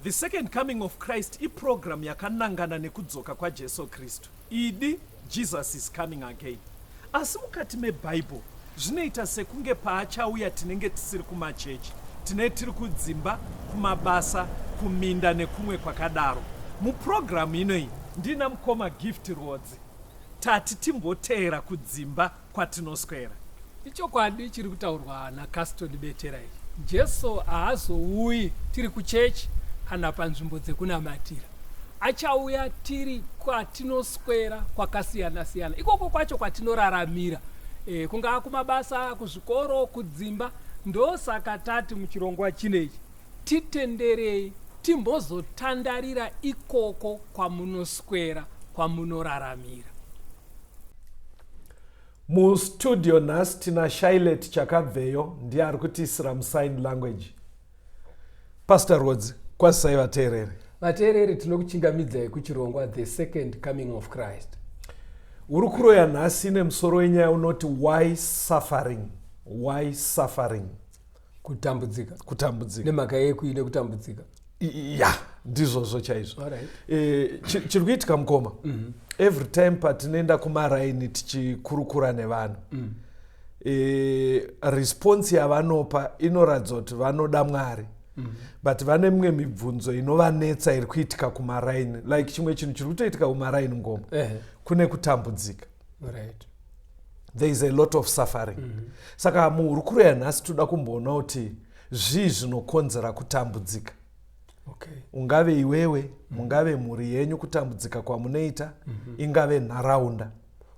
The Second Coming of Christ iprogram yakanangana nekudzoka kwaJesu Kristu. Idi, Jesus is coming again. Asi mukati meBible zvinoita sekunge paachauya tinenge tisiri kumachechi, tine tiri kudzimba, kumabasa, kuminda nekumwe kwakadaro. Muprogram inoyi ndina mukoma Gift Rwodzi. Tati timboteera kudzimba kwatinoswera. Ichokwadi chiri kutaurwa naCaston Betera ichi. Jesu haazouyi tiri kuchechi kana panzvimbo dzekunamatira. Achauya tiri kwatinoswera kwakasiyana siyana, ikoko kwacho kwatinoraramira, kungaa kumabasa, kuzvikoro, kudzimba. Ndosaka tati muchirongwa chinechi titenderei timbozotandarira ikoko kwamunoswera, kwamunoraramira. Mustudio nhasi tina Shailet Chakabveyo, ndiye ari kutiisira musign language. Pastor Rwodzi, kwazisai vateereri. Vateereri, tinokuchingamidzai kuchirongwa The Second Coming of Christ. Hurukuro yanhasi ine musoro wenyaya unoti why suffering? Why suffering? Kutambudzika. Kutambudzika. Nemhaka yekuine kutambudzika. Ya, ndizvozvo chaizvo. Chiri kuitika mukoma, every time patinoenda kumaraini tichikurukura nevanhu, response yavanopa inoratidza kuti vanoda Mwari, but vane mimwe mibvunzo inovanetsa iri kuitika kumaraini. Like chimwe chinhu chiri kutoitika kumaraini ngoma, kune kutambudzika. There is a lot of suffering. Saka muhurukuro yanhasi toda kumboona kuti zvii zvinokonzera kutambudzika. Ungave iwewe, mungave mhuri yenyu, kutambudzika kwamunoita, ingave nharaunda.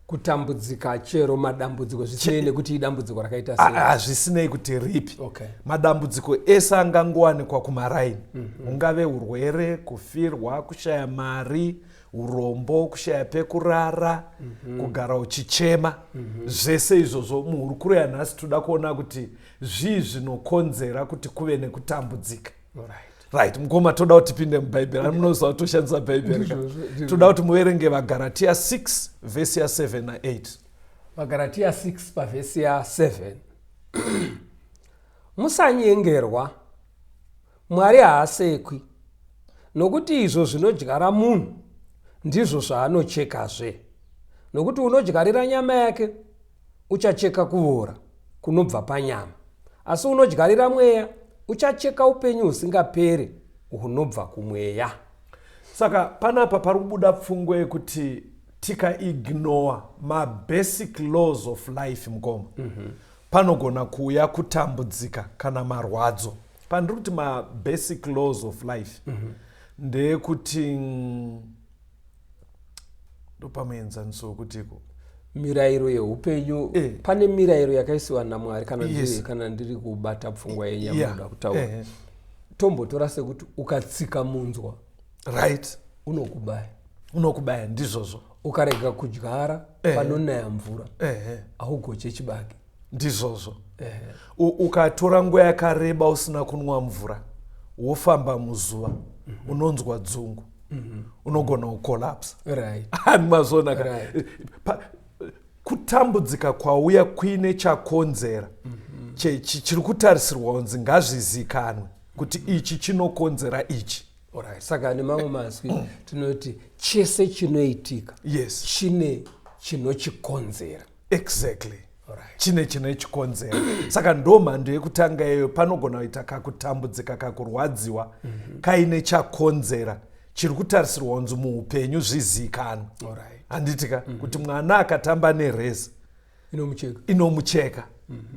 Kutambudzika chero madambudziko, zvisinei nekuti idambudziko rakaita sei. Hazvisinei kuti ripi. Madambudziko ese angangowanikwa kumaraini, ungave urwere, kufirwa, kushaya mari, urombo, kushaya pekurara, kugara uchichema, zvese izvozvo. Muhurukuro yanhasi toda kuona kuti zvii zvinokonzera kuti kuve nekutambudzika. Right, mukoma, toda kuti tipinde mubhaibheri. Ani munoziva kuti toshandisa bhaibheri ka? Ndizvozvo. Toda kuti muverenge vaGaratiya 6 vhesi ya7 na8. VaGaratiya 6 pavhesi ya7: Musanyengerwa, Mwari haasekwi, nokuti izvo zvinodyara munhu ndizvo zvaanochekazve. Nokuti unodyarira nyama yake uchacheka kuvora kunobva panyama, asi unodyarira mweya uchacheka upenyu husingaperi hunobva kumweya. Saka panapa pari kubuda pfungwa yekuti tikaignore mabasic laws of life, mukoma, panogona kuuya kutambudzika kana marwadzo. Pandiri kuti mabasic laws of life, ndeyekuti ndopa muenzaniso wekutiko. Mirayiro yeupenyu. Pane mirayiro yakaisiwa naMwari kana kana ndiri kubata pfungwa yenyu yamunoda kutaura, tombotora sekuti ukatsika munzwa, unokubaya. Unokubaya, ndizvozvo. Ukarega kudyara panonaya mvura, haugoche chibage. Ndizvozvo. Ukatora nguva yakareba usina kunwa mvura, wofamba muzuva, unonzwa dzungu, unogona kucollapsa. Ani mazvona ka? Right. Kutambudzika kwauya kuine chakonzera chiri kutarisirwa kunzi ngazvizikanwe kuti ichi chinokonzera ichi. Alright. Saka nemamwe mazwi tinoti chese chinoitika chine chinochikonzera. Exactly. Chine chinochikonzera. Saka ndo mhando yekutanga iyoyo. Panogona kuita kakutambudzika, kakurwadziwa, kaine chakonzera chiri kutarisirwa kunzi muupenyu zvizikanwe. Handitika kuti mwana akatamba nereza inomucheka. Inomucheka,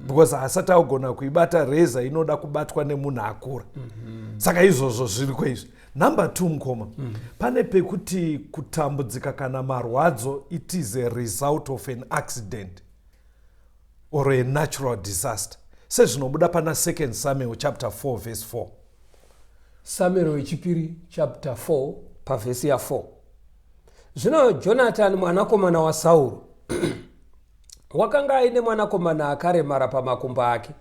because haasati agona kuibata. Reza inoda kubatwa nemunhu akura. Saka izvozvo zviriko izvi. Number two, mukoma, pane pekuti kutambudzika kana marwadzo, it is a result of an accident or a natural disaster, sezvinobuda pana 2 Samuel chapter 4 verse 4. Samuel wechipiri chapter 4 pavhesi ya4: Zvino Jonatani mwanakomana waSauro wakanga aine mwanakomana akaremara pamakumbo ake.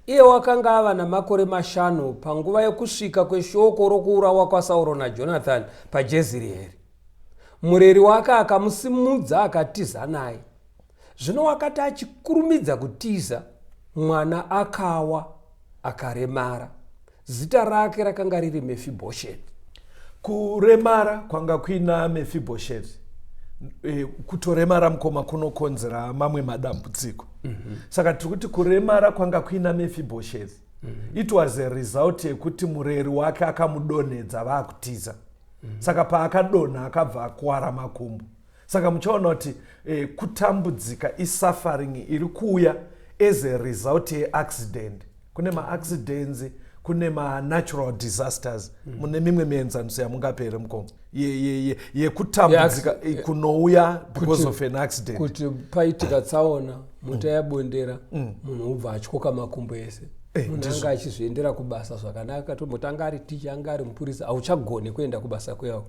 Iye wakanga ava namakore 5 panguva yokusvika kweshoko rokuurawa kwaSauro naJonathani paJezirieri. Mureri wake akamusimudza akatiza naye. Zvino wakati achikurumidza kutiza, mwana akawa akaremara. Zita rake rakanga riri Mefibhosheti. Kuremara kwanga kuina Mefibhosheti, kutoremara mukoma kunokonzera mamwe madambudziko. Saka tiri kuti kuremara kwanga kuina Mefibhosheti, it was a result yekuti mureri wake akamudonhedza vaakutiza. Saka paakadonha akabva akuwara makumbo. Saka muchaona kuti kutambudzika isuffering iri kuuya as a result yeaccident. Kune maaccidents, kune manatural disasters. Mune mimwe mienzaniso yamungapere, mukoma, yekutambudzika kunouya because of an accident? Kuti paitika tsaona, mota yabondera, munhu ubva atyoka makumbo ese. Munhu anga achizviendera kubasa zvakanaka, tomboti anga ari ticha, anga ari mupurisa, hauchagoni kuenda kubasa kuyako.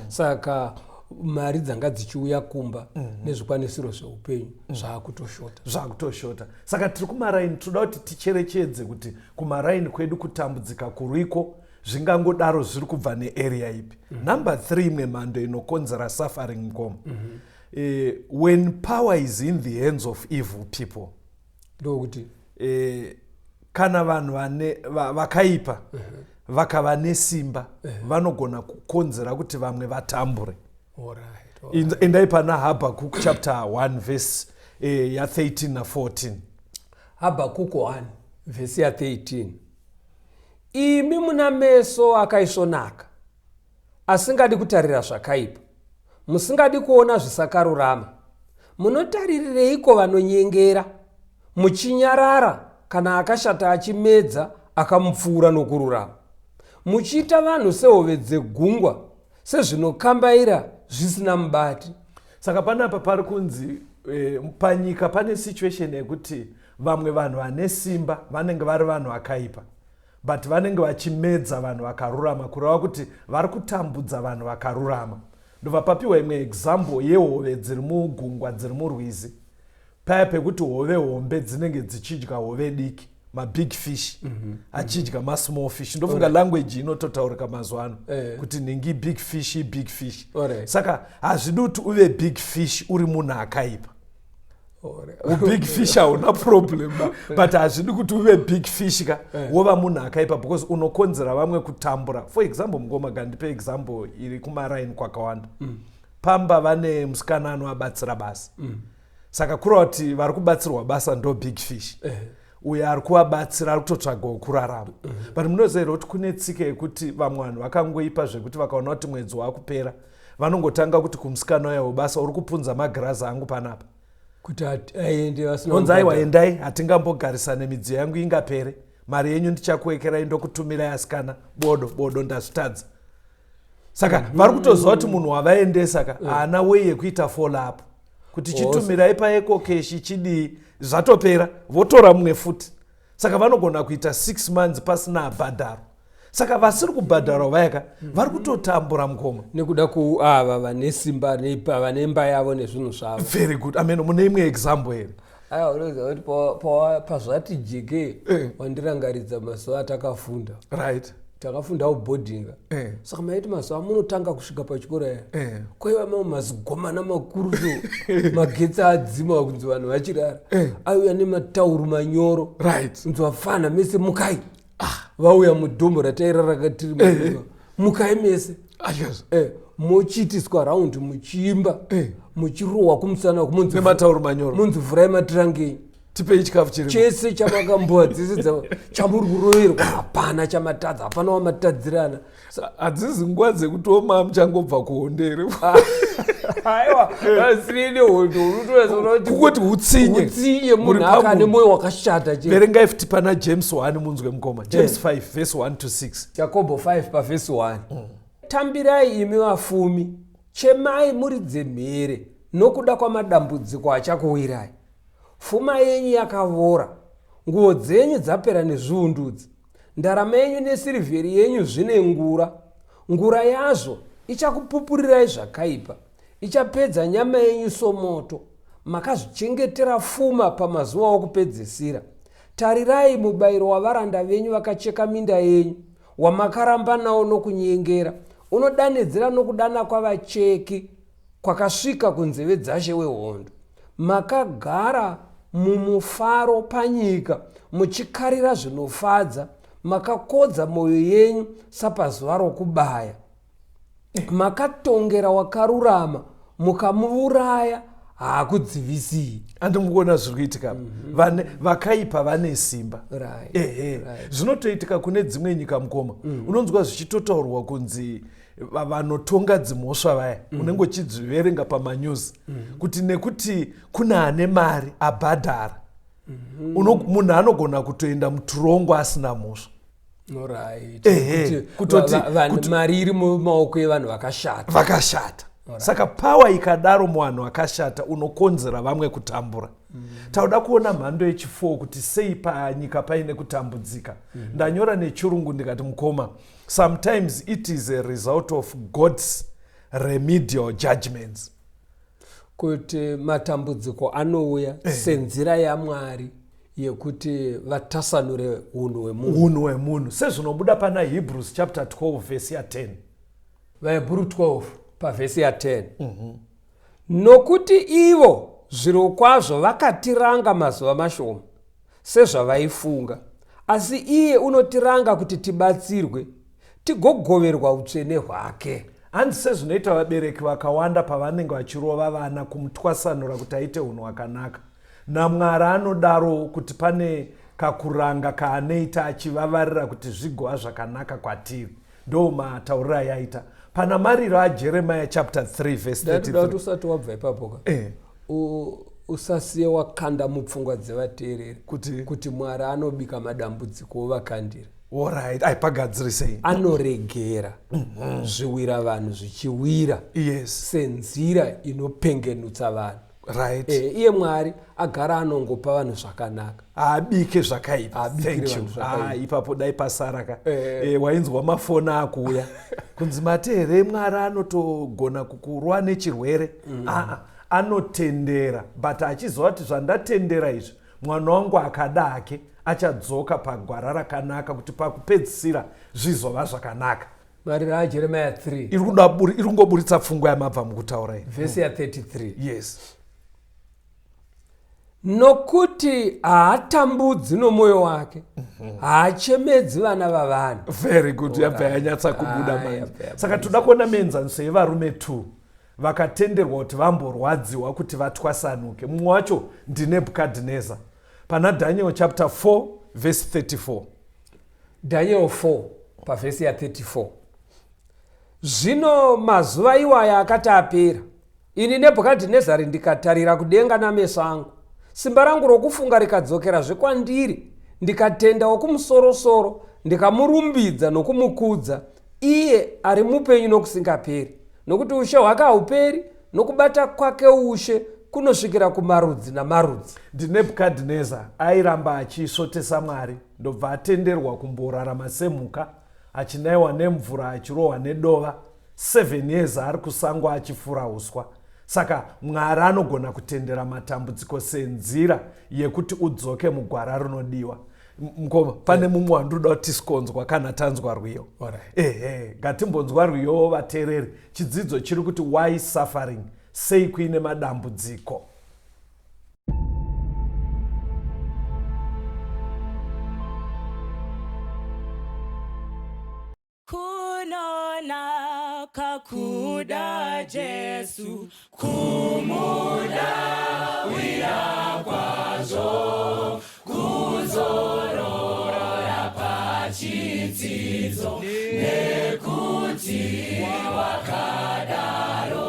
Saka mari dzanga dzichiuya kumba nezvikwanisiro zveupenyu zvaakutoshota. Zvakutoshota. Saka tiri kumaraini, tinoda kuti ticherechedze kuti kumaraini kwedu kutambudzika kuriko zvingangodaro zviri kubva nearea ipi. Number 3, imwe mhando inokonzera suffering, mukoma, when power is in the hands of evil people. Ndokuti? Kana vanhu vane vakaipa vakava nesimba, vanogona kukonzera kuti vamwe vatambure. Endai pana Habhakuk chapter 1 verse ya13 na14. Habhakuk 1 vhesi ya13: Imi muna meso akaisvonaka asingadi kutarira zvakaipa, musingadi kuona zvisakarurama. Munotaririreiko vanonyengera, muchinyarara kana akashata achimedza akamupfuura nokururama, muchiita vanhu sehove dzegungwa, sezvinokambaira zvisina mubati? Saka panapa pari kunzi panyika pane situation yekuti vamwe vanhu vane simba vanenge vari vanhu vakaipa, but vanenge vachimedza vanhu vakarurama, kureva kuti vari kutambudza vanhu vakarurama. Ndobva papiwa imwe example yehove dziri mugungwa, dziri murwizi, paya pekuti hove hombe dzinenge dzichidya hove diki, mabig fish achidya masmall fish. Ndofunga language inototaurika mazuva ano kuti nhingi big fish, big fish. Saka hazvidi kuti uve big fish uri munhu akaipa. Ubig fish hauna problem, but hazvidi kuti uve big fish ka wova munhu akaipa, because unokonzera vamwe kutambura. For example, mukoma, gandipe example iri kumaraini kwakawanda. Pamba vane musikana anovabatsira basa. Saka kureva kuti vari kubatsirwa basa ndo big fish, uyo ari kuvabatsira ari kutotsvagawo kurarama. But munoziva here kuti kune tsika yekuti vamwe vanhu vakangoipa zvekuti vakaona kuti mwedzi wakupera, vanongotanga kuti kumusikana uya webasa, "Uri kupunza magirazi angu panapa." Kuti aende vasina Onzi, "Aiwa, kubhadhara. endai, hatingambogarisane, midziyo yangu ingapere. Mari yenyu ndichakuwekerai, ndokutumirai, asikana, bodo bodo, ndazvitadza." Saka vari kutoziva kuti munhu wavaendesa ka haana way yekuita follow up kuti chitumirai paEcoCash, chidii, zvatopera, votora mumwe futi. Saka vanogona kuita 6 months pasina abhadharo. Saka vasiri kubhadharwa vayaka vari kutotambura, mukoma. Nekuda kuava vane simba vane imba yavo nezvinhu zvavo. Very good. Amen. Mune imwe example here? Aiwa, unoziva kuti pazvati jeke, wandirangaridza mazuva atakafunda. Takafunda kubhodhinga. Saka maiti mazuva amunotanga kusvika pachikoro aya, kwaiva mamwe mazigomana makuru so, magetsi adzima kunzi vanhu vachirara. Aiuya nematauru manyoro, kunzi, "Vafana mese mukai." Vauya mudhombo ratairara tiri muimba. "Mukai mese." Ayazvo. Mochiitiswa raundi muchiimba, muchirohwa kumusana, munzi Nematauro manyoro. Munzi, "Vhurai matirangei." "Tipei chikafu chirimo." Chese chamakamboa dzese chamuri kuroverwa, hapana chamatadza, hapana wamatadzirana. Hadzisi nguva dzekuti oma muchangobva kuhondo here? Aiwa, asiri nehondo, unotoona kuti Kungoti utsinye. Utsinye, Muri munhu aka ane pamunhu. mwoyo wakashata che. Verengai futi pana James 1 munzwe, mukoma. James 5 verse 1 to 6. Jakobho 5 pavhesi 1: Tambirai imi vafumi, chemai muridze mhere nokuda kwamadambudziko achakuwirai. Fuma yenyu yakavora, nguo dzenyu dzapera nezviundudzi. Ndarama yenyu nesirivheri yenyu zvine ngura. Ngura yazvo ichakupupurirai zvakaipa, ichapedza nyama yenyu somoto. Makazvichengetera fuma pamazuva okupedzisira. Tarirai, mubayiro wavaranda venyu vakacheka minda yenyu, wamakaramba nawo nokunyengera, unodanidzira nokudana kwavacheki kwakasvika kunzeve dzashe wehondo. Makagara mumufaro panyika muchikarira zvinofadza. Makakodza mwoyo yenyu sapazuva rokubaya. Makatongera wakarurama mukamuuraya, haakudzivisii. Andimkuona zviri kuitika. Vane, vakaipa vane simba. Ehe. Zvinotoitika kune dzimwe nyika, mukoma. Unonzwa zvichitotaurwa kunzi vanotonga dzimhosva vaya, unenge uchidziverenga pamanews kuti nekuti kune ane mari abhadhara, munhu anogona kutoenda muturongo asina mhosva. Ehe, Kuti mari iri mumaoko evanhu vakashata. Vakashata. Saka power ikadaro muvanhu vakashata, unokonzera vamwe kutambura. Tauda kuona mhando yechi4 kuti sei panyika paine kutambudzika. Ndanyora nechirungu ndikati, mukoma, sometimes it is a result of God's remedial judgments. Kuti matambudziko anouya senzira yaMwari yekuti vatasanure unhu hwemunhu. Unhu hwemunhu, sezvinobuda pana Hebrews chapter 12 vhesi ya10. VaHebhuru 12 pavhesi ya10: Nokuti ivo zvirokwazvo vakatiranga mazuva mashoma sezvavaifunga, asi iye unotiranga kuti tibatsirwe, tigogoverwa utsvene hwake. Hanzi sezvinoita vabereki vakawanda pavanenge vachirova vana kumutwasanura kuti aite unhu hwakanaka, naMwari anodaro kuti pane kakuranga kaanoita achivavarira kuti zvigova zvakanaka kwatiri. Ndo matauriro ayaita pana mariro aJeremiah chapter 3 verse Ndatoda kuti 33. Usati wabva ipapo ka, usasiye wakanda mupfungwa dzevateereri Kuti? kuti Mwari anobika madambudziko ovakandira. Alright, ai, pagadzirisei. Anoregera zviwira vanhu zvichiwira senzira inopengenutsa vanhu. Iye Mwari agara anongopa vanhu zvakanaka. Haabike zvakaipa. Haabikire Thank you. vanhu zvakaipa. Ah, ipapo dai pasara ka. Eh. Wainzwa mafoni akuuya kunzi mati here Mwari anotogona kukurwa nechirwere? Aa, anotendera, but achiziva kuti zvandatendera izvi, mwana wangu akada hake achadzoka pagwara rakanaka kuti pakupedzisira zvizova zvakanaka. Mariro aJeremiah 3. Iri kungoburitsa pfungwa yamabva mukutaura iyi. Vhesi ya33. Yes. Nokuti haatambudzi nomwoyo wake, haachemedzi vana vavanhu. Very good, yabva yanyatsa kubuda Ah, manje. yabva yabudisa. Saka toda kuona mienzaniso yevarume 2 vakatenderwa kuti vamborwadziwa kuti vatwasanuke. Mumwe wacho ndiNebhukadhineza, pana Daniel chapter 4 verse 34. Daniel 4 pavhesi ya34: Zvino mazuva iwaya akati apera, ini Nebhukadhinezari ndikatarira kudenga nameso angu, simba rangu rokufunga rikadzokerazve kwandiri, ndikatenda Wokumusorosoro, ndikamurumbidza nokumukudza iye ari mupenyu nokusingaperi, nokuti ushe hwake hauperi, nokubata kwake ushe kunosvikira kumarudzi namarudzi. NdiNebhukadhineza airamba achisvotesa Mwari, ndobva atenderwa kumborarama semhuka, achinayiwa nemvura, achirohwa nedova, 7 years ari kusango achifura uswa. Saka Mwari anogona kutendera matambudziko senzira yekuti udzoke mugwara rinodiwa. Mukoma, pane mumwe wandinoda kuti tisikonzwa kana tanzwa rwiyo. Ehe, ngatimbonzwa rwiyo, vateereri. Chidzidzo chiri kuti why suffering, sei kuine madambudziko. Kunonaka kuda Jesu, kumuda wira kwazvo, kuzorora pachitsidzo, nekuti wakadaro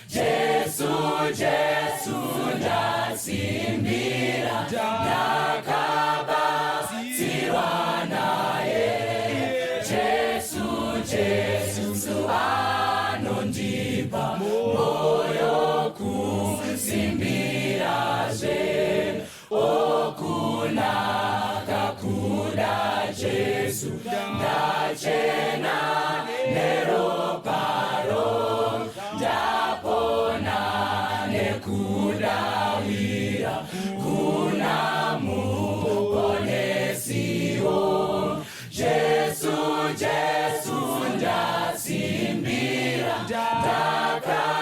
Jesu. Jesu ndasimbira, ndakabatsirwa naye Jesu. Jesu anondipa moyo kusimbirazve. Okunaka kuda Jesu, ndachena neroparo, ndapona nekudawira kuna Muponesiwo Jesu. Jesu ndasimbira, ndakabatsirwa.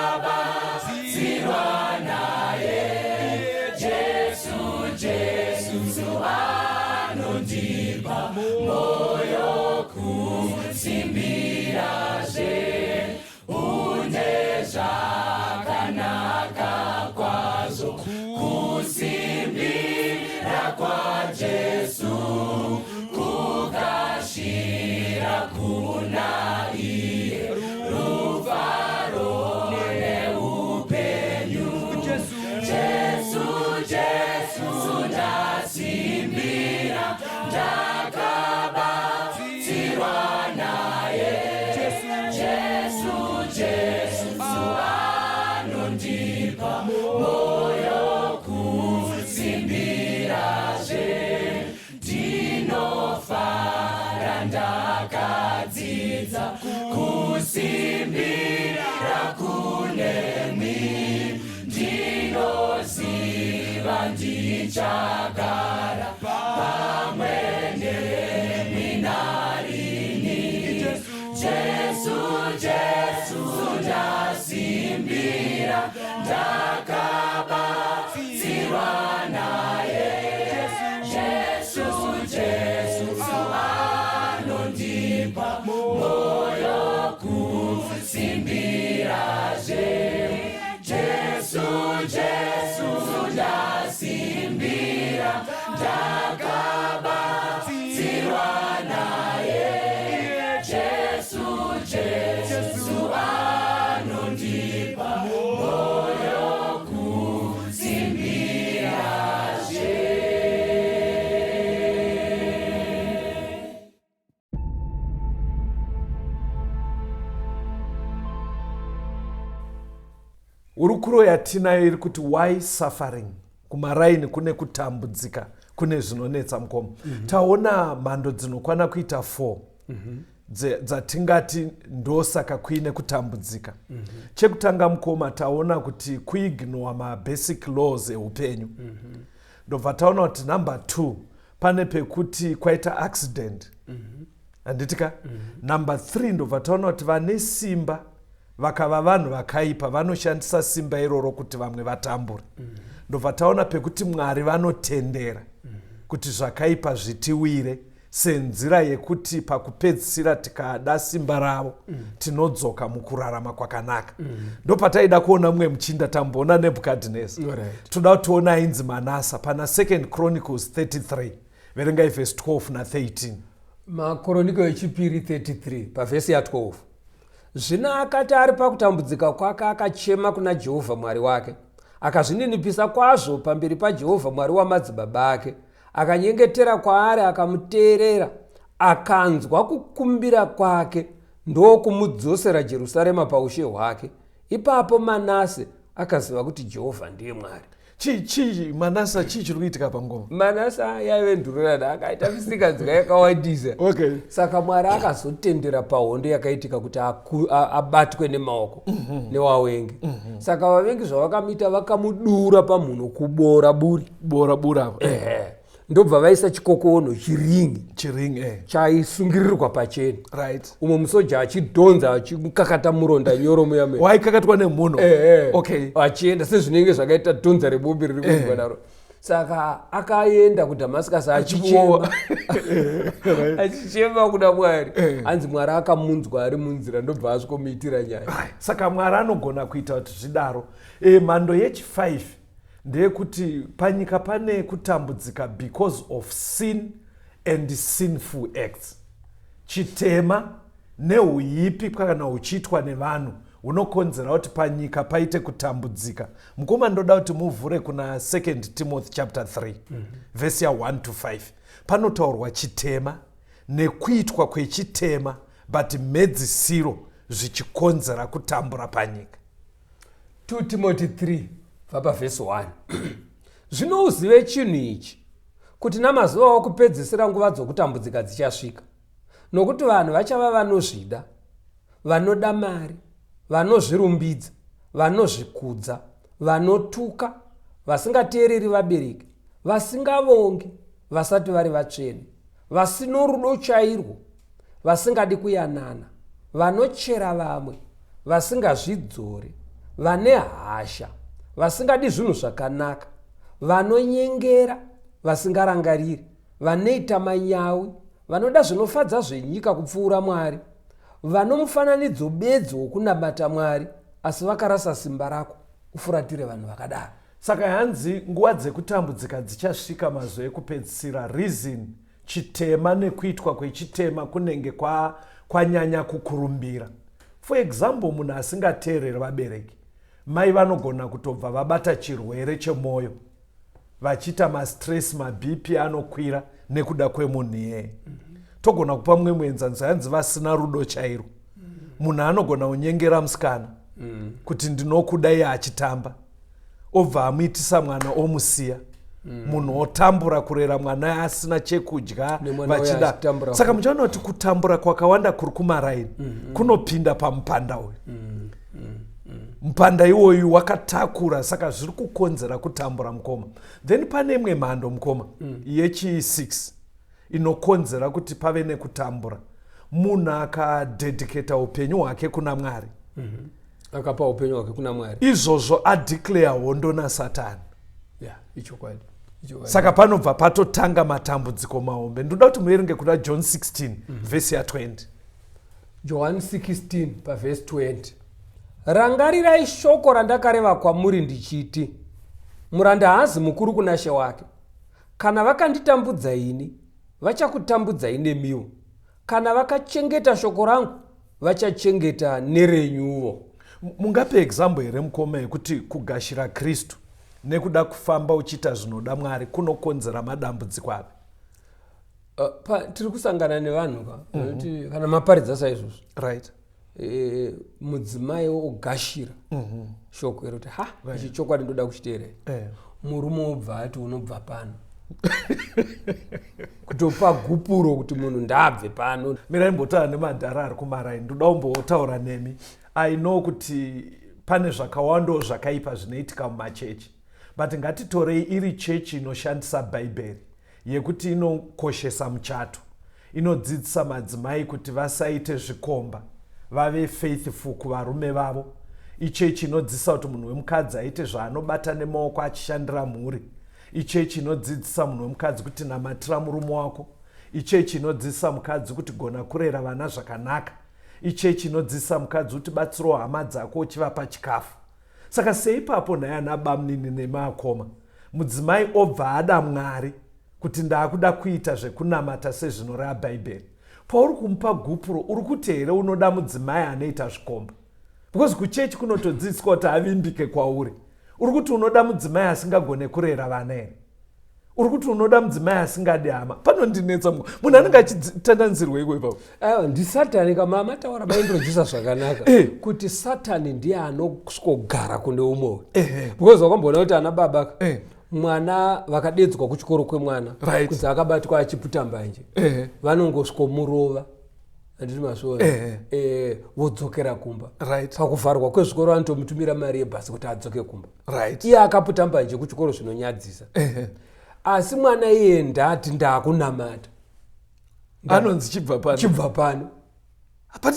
Kusimbira kunemi, ndinoziva ndichagara pamwe nemi narini. Jesu, Jesu, ndasimbira, ndakabatsirwa naye. Jesu, Jesu, anondipa moyo kusimbirazve. Jesu, Jesu, ndasimbira, ndakabatsirwa naye. Jesu, Jesu, anondipa moyo kusimbirazve. Hurukuro yatinayo iri kuti why suffering. Kumaraini kune kutambudzika, kune zvinonetsa mukoma. Taona mhando dzinokwana kuita 4 dzatingati ndosaka kuine kutambudzika. Chekutanga mukoma, taona kuti kuignore mabasic laws eupenyu. Ndobva taona kuti number 2, pane pekuti kwaita accident, handiti ka? Number 3, ndobva taona kuti vane simba vakava vanhu vakaipa, vanoshandisa simba iroro kuti vamwe vatambure. Ndobva taona pekuti Mwari vanotendera kuti zvakaipa zvitiwire senzira yekuti pakupedzisira tikada simba ravo, tinodzoka mukurarama kwakanaka. Ndopataida kuona mumwe muchinda, tamboona Nebhukadhineza. Toda kutiona ainzi Manasa pana Second Chronicles 33. Verengai vhesi 12 na13. Makoroniko echipiri 33, pavhesi ya12. Zvino akati ari pakutambudzika kwake, akachema kuna Jehovha Mwari wake, akazvininipisa kwazvo pamberi paJehovha Mwari wamadzibaba ake, akanyengetera kwaari, akamuteerera, akanzwa kukumbira kwake, ndokumudzosera Jerusarema paushe hwake. Ipapo Manase akaziva kuti Jehovha ndiye Mwari. Chii, chii Manasa, chii chiri kuitika pangoma? Manasa yaive ndururana, akaita misikanzwa yakawandisa. Saka Mwari akazotendera pahondo yakaitika kuti abatwe nemaoko newavengi. Saka vavengi zvavakamuita, vakamudura pamhuno, kubora buri. Bora bura apo. Ehe, ndobva vaisa chikokono, chiringi, chiring, eh. Chaisungirirwa pacheni, umwe musoja achidhonza, achikakata muronda nyoro muya muya. Waikakatwa nemhuno. Ehe. Achienda sezvinenge zvakaita dhonza rebombi riri kuendwa naro. Saka akaenda kuDhamascus achichema, achichema kuna Mwari. Hanzi Mwari akamunzwa ari munzira, ndobva asvikomuitira nyaya. Saka Mwari anogona kuita kuti zvidaro. Mhando yechi5 ndeyekuti panyika pane kutambudzika because of sin and sinful acts. Chitema neuipi kana huchiitwa nevanhu hunokonzera kuti panyika paite kutambudzika. Mukoma, ndoda kuti muvhure kuna 2 Timothy chapter 3, vhesi ya1 to 5. Panotaurwa chitema nekuitwa kwechitema, but mhedzisiro zvichikonzera kutambura panyika. 2 Timothy 3, bva pavhesi 1. Zvino uzive chinhu ichi, kuti namazuva okupedzisira nguva dzokutambudzika dzichasvika. Nokuti vanhu vachava vanozvida, vanoda mari, vanozvirumbidza, vanozvikudza, vanotuka, vasingateereri vabereki, vasingavongi, vasati vari vatsvene, vasino rudo chairwo, vasingadi kuyanana, vanochera vamwe, vasingazvidzori, vane hasha, vasingadi zvinhu zvakanaka, vanonyengera, vasingarangariri, vanoita manyawi, vanoda zvinofadza zvenyika kupfuura Mwari, vanomufananidzo bedzi wokunamata Mwari, asi vakarasa simba rako. Ufuratire vanhu vakadaro. Saka hanzi nguva dzekutambudzika dzichasvika mazuva ekupedzisira. Reason, chitema nekuitwa kwechitema kunenge kwanyanya kukurumbira. For example, munhu asingateereri vabereki, mai vanogona kutobva vabata chirwere chemwoyo, vachiita mastress, maBP anokwira nekuda kwemunhu iyeye. Togona kupa mumwe muenzaniso, hanzi vasina rudo chairo. Munhu anogona kunyengera musikana kuti ndinokuda, iye achitamba, obva amuitisa mwana, omusiya. Munhu otambura kurera mwana asina chekudya vachida. Saka muchaona kuti kutambura kwakawanda kuri kumaraini kunopinda pamupanda uyu. Mupanda iwoyu wakatakura, saka zviri kukonzera kutambura, mukoma. Then pane imwe mhando, mukoma, yechi6 inokonzera kuti pave nekutambura. Munhu akadedicata upenyu hwake kuna Mwari, Akapa upenyu hwake kuna Mwari, izvozvo adeclare hondo naSatani. Ya, ichokwadi. Saka panobva patotanga matambudziko mahombe. Ndoda kuti muverenge kuna John 16, vhesi ya20. John 16 pavhesi 20: "Rangarirai shoko randakareva kwamuri ndichiti, muranda haazi mukuru kuna she wake. Kana vakanditambudza ini, vachakutambudzai nemiwo. Kana vakachengeta shoko rangu, vachachengeta nerenyuwo." Mungape example here, mukoma, yekuti kugashira Kristu nekuda kufamba uchiita zvinoda Mwari kunokonzera madambudziko api? Tiri kusangana nevanhu ka vanoti kana maparidza saizvozvo, mudzimai ogashira shoko iro kuti, "Ha, ichi chokwadi ndoda kuchiteerera." Murume obva ati, "Unobva pano," kutopa gupuro kuti munhu ndaabve pano. Mirai mbotaura nemadhara ari kumaraini. Ndoda kumbotaura nemi. I know kuti pane zvakawandawo zvakaipa zvinoitika mumachechi, but ngatitorei iri chechi inoshandisa Bhaibheri, yekuti inokoshesa muchato, inodzidzisa madzimai kuti vasaite zvikomba, vave faithful kuvarume vavo, ichechi inodzidzisa kuti munhu wemukadzi aite zvaanobata nemaoko achishandira mhuri, ichechi inodzidzisa munhu wemukadzi kuti namatira murume wako, ichechi inodzidzisa mukadzi kuti gona kurera vana zvakanaka, ichechi inodzidzisa mukadzi kuti batsirawo hama dzako uchivapa chikafu. Saka seipapo, nhai ana bamunini nemakoma, mudzimai obva ada Mwari kuti ndaakuda kuita zvekunamata sezvinoreva Bhaibheri, pauri kumupa gupuro, uri kuti here unoda mudzimai anoita zvikomba? Because kuchechi kunotodzidziswa kuti avimbike kwauri. Uri kuti unoda mudzimai asingagone kurera vana here? Uri kuti unoda mudzimai asingadi hama? Panondinetsa, munhu anenge achitandanzirwa iko ipapo. Aiwa, ndisatani. Kama mataura, maintrodusa zvakanaka kuti Satani ndiye anosvikogara kune umwe, because wakamboona kuti ana baba, mwana vakadedzwa kuchikoro kwemwana kunzi akabatwa achiputa mbanje, vanongosvikomurova, handiti mazviona? Vodzokera kumba. Pakuvharwa kwezvikoro vanotomutumira mari yebhasi kuti adzoke kumba. Iye akaputa mbanje kuchikoro, zvinonyadzisa. Asi mwana iye ndati ndakunamata, anonzi chibva pano. Chibva pano. But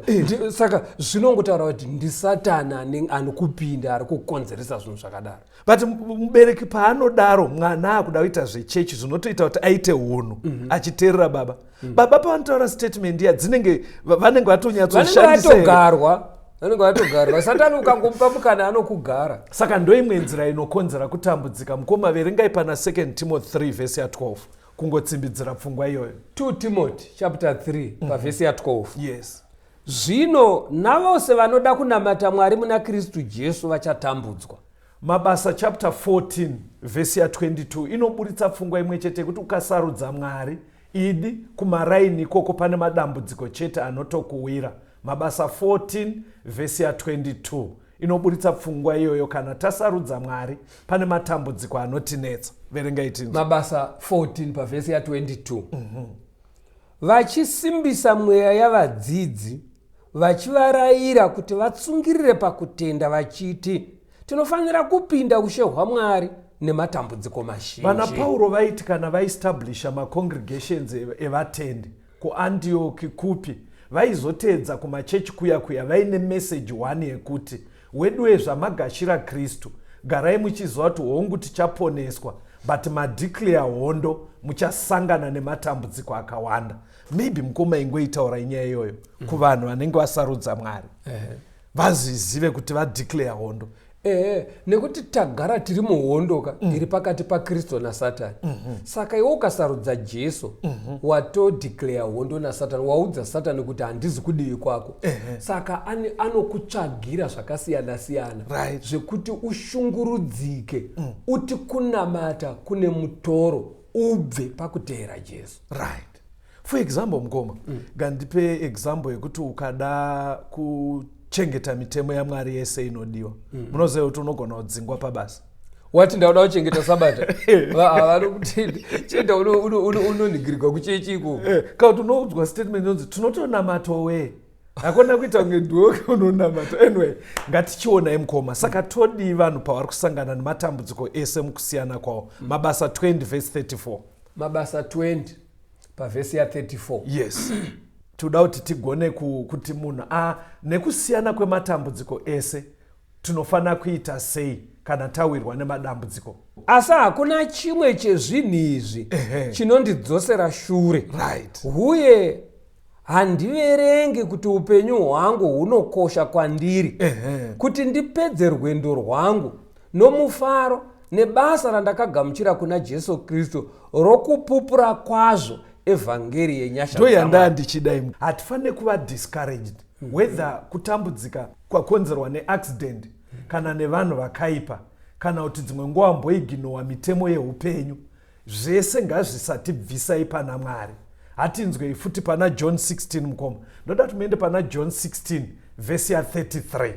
Handiti? Saka zvinongotaura kuti ndisatani anokupinda, ari kukonzeresa zvinhu zvakadaro. But mubereki paanodaro, mwana akuda kuita zvechechi, zvinotoita kuti aite unhu achiteerera baba. Baba pavanotaura statement iya, dzinenge vanenge Vanenge vatonyatsoshandisa here? vatogarwa, vanenge vatogarwa. Satani ukangomupa mukana, anokugara. Saka ndoimwe nzira inokonzera kutambudzika, mukoma. Verengai pana 2 Timothy 3 vhesi ya12, kungotsimbidzira pfungwa iyoyo. 2 Timothy chapter 3 pavhesi ya12: "Zvino navose vanoda kunamata Mwari muna Kristu Jesu vachatambudzwa." Mabasa chapter 14 vhesi ya22 inoburitsa pfungwa imwe chete yekuti ukasarudza Mwari, idi kumaraini ikoko pane madambudziko chete anotokuwira. Mabasa 14 vhesi ya22 inoburitsa pfungwa iyoyo. Kana tasarudza Mwari, pane matambudziko anotinetsa. Verengai tinzwe. Mabasa 14 pavhesi ya22: "Vachisimbisa mweya yavadzidzi, vachivarayira kuti vatsungirire pakutenda, vachiti tinofanira kupinda ushe hwaMwari nematambudziko mazhinji." Vana Pauro vaiti kana vaestablisha macongregations evatendi kuAndioki, kupi, vaizoteedza kumachechi kuya kuya vaine message one yekuti, "Weduwe, zvamagashira Kristu, garai muchiziva kuti hongu tichaponeswa, but madeclare hondo, muchasangana nematambudziko akawanda." Maybe, mukoma, ingoitaura inyaya iyoyo kuvanhu vanenge vasarudza Mwari, vazizive kuti vadeclare hondo. Ehe, nekuti tagara tiri muhondo ka iri pakati paKristu naSatani. Saka iwe ukasarudza Jesu, watodeclare hondo naSatani, waudza Satani kuti handizi kudivi kwako. Saka anokutsvagira zvakasiyana siyana zvekuti ushungurudzike, uti kunamata kune mutoro, ubve pakuteera Jesu. Right. For example, mukoma, ngandipe example yekuti ukada kuchengeta mitemo yaMwari yese inodiwa, munoziva kuti unogona kudzingwa pabasa. Wati ndauda kuchengeta sabata, vanokuti chienda unonhingirigwa kuchechi ikoko. Kana kuti unoudzwa statement inonzi tinotonamata we, hakona kuita kunge ndiwe unonamata. Anyway, ngatichionai mukoma. Saka todii vanhu pavari kusangana nematambudziko ese mukusiyana kwawo? Mabasa 20 vhesi 34. Mabasa 20 pavhesi ya34. Yes, toda kuti tigone kuti munhu a nekusiyana kwematambudziko ese, tinofanira kuita sei kana tawirwa nemadambudziko? Asi hakuna chimwe chezvinhu izvi chinondidzosera shure. Uye handiverengi kuti upenyu hwangu hunokosha kwandiri, kuti ndipedze rwendo rwangu nomufaro nebasa randakagamuchira kuna Jesu Kristu rokupupura kwazvo evhangeri yenyasha Ndo yandaa dzaMwari. Ndichida imwe, hatifaniri kuva discouraged, whether kutambudzika kwakonzerwa neaccident kana nevanhu vakaipa, kana kuti dzimwe nguva mboiginowa mitemo yeupenyu. Zvese ngazvisatibvisai pana Mwari. Hatinzwei futi pana John 16. Mukoma, ndoda kuti muende pana John 16 vhesi ya33.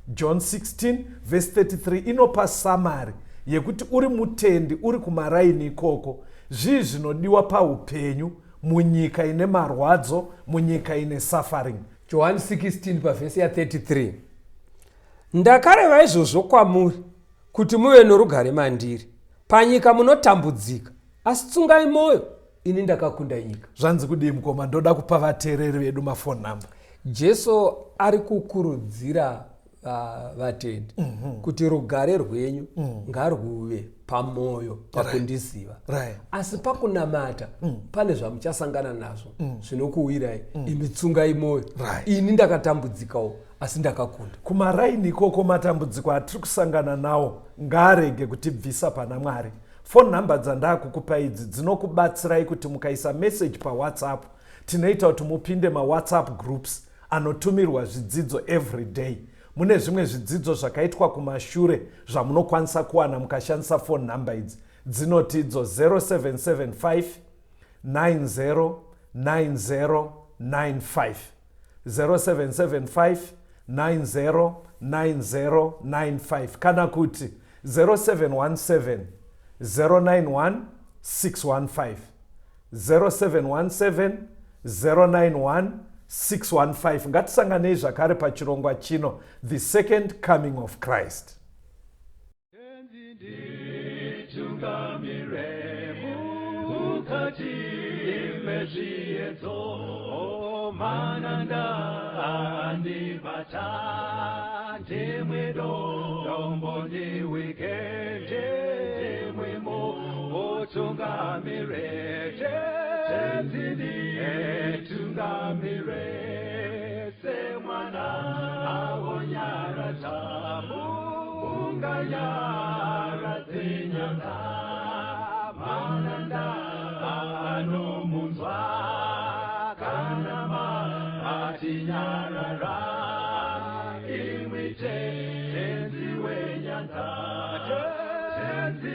John 16 vhesi 33 inopa summary yekuti uri mutendi uri kumaraini ikoko, zvii zvinodiwa paupenyu munyika ine marwadzo, munyika ine suffering. Johani 16 pavhesi ya33: "Ndakareva izvozvo kwamuri kuti muve norugare mandiri. Panyika munotambudzika, asi tsungai mwoyo, ini ndakakunda nyika." Zvanzi kudii, mukoma? Ndoda kupa vateereri vedu mafone number. Jesu ari kukurudzira vatendi kuti rugare rwenyu ngarwuve pamwoyo pakundiziva, asi pakunamata pane zvamuchasangana nazvo zvinokuwirai. Imi tsungai mwoyo, ini ndakatambudzikawo, asi ndakakunda. Kumaraini ikoko, matambudziko atiri kusangana nawo ngaarege kutibvisa pana Mwari. Phone number dzandakukupa idzi dzinokubatsirai kuti mukaisa message paWhatsApp, tinoita kuti mupinde maWhatsApp groups anotumirwa zvidzidzo every day. Mune zvimwe zvidzidzo zvakaitwa kumashure zvamunokwanisa kuwana mukashandisa phone number idzi, dzinoti idzo 0775 90 90 95, 0775 90 90 95, kana kuti 0717 091 615, 0717 091 615. Ngatisanganei zvakare pachirongwa chino, The Second Coming of Christ. Tungamire mukati mezviedzo, mananda andibata, ndimwe dombo ndiwike, ndimwimo utungamire, Tenzi nditungamire, semwana awonyaradza unganyaradze nyanga, mananda anomunzwa kana matinyarara, imwi Tenzi wenyanza, Tenzi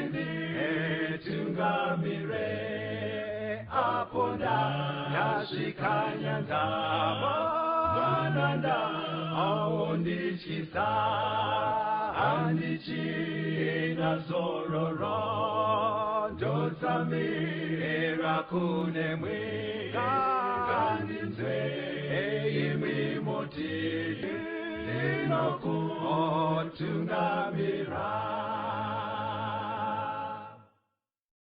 nditungamire, apo ndasvika nyanza, mananda aondityisa, handichina zororo, ndotsamira kunemwi, ngandinzwe imwi moti ndinokutungamira.